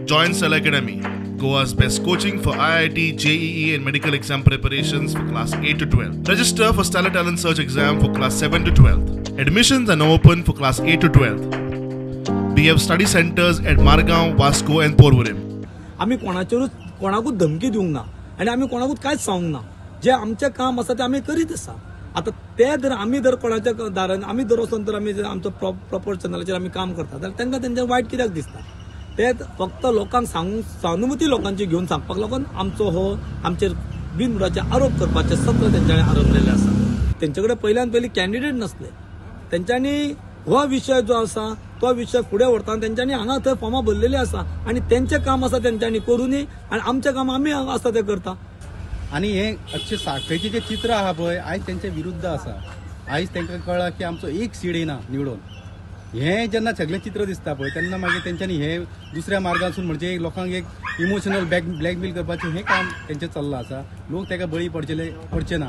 Join Stellar Academy, Goa's best coaching for IIT, JEE and medical exam preparations for class 8 to 12. Register for Stellar Talent Search exam for class 7 to 12. Admissions are now open for class 8 to 12. We have study centers at Margao, Vasco and Porvorim. आमी कोणाचेरूच कोणाकूच धमकी दिवंक ना आनी आमी कोणाकूच कांयच सांगूंक ना. जे आमचें काम आसा तें आमी करीत आसा. आतां ते जर आमी जर कोणाच्या दारान आमी जर वचोन तर आमी आमचो प्रॉपर चॅनलाचेर आमी काम करता जाल्यार तांकां तेंचें वायट कित्याक दिसता? ते फक्त लोकांक सांगूंक सहानुभूती लोकांची घेवन सांगपाक लागून आमचो हो आमचेर बिनबुडाचे आरोप करपाचें सत्र तेंच्यांनी आरंभलेलें आसा. तेंचे कडेन पयल्यान पयलीं कॅन्डिडेट नासले. तेंच्यांनी हो विशय जो आसा तो विशय फुडें व्हरतना तेंच्यांनी हांगा थंय फॉर्मां भरलेलीं आसा आनी तेंचें काम आसा तेंच्यांनी करूनय आनी आमचें काम आमी आसा तें करता. आनी हें अच्छे साखळेचें जें चित्र आहा पळय आयज तेंचे विरुद्ध आसा. आयज तांकां कळ्ळां की आमचो एक सीट येना निवडून. हें जेन्ना सगळें चित्र दिसता पळय तेन्ना मागीर तेंच्यांनी हें दुसऱ्या मार्गासून म्हणजे लोकांक एक इमोशनल ब्लॅकमेल करपाचें हें काम तेंचें चल्लां आसा. लोक ताका बळी पडचे ना.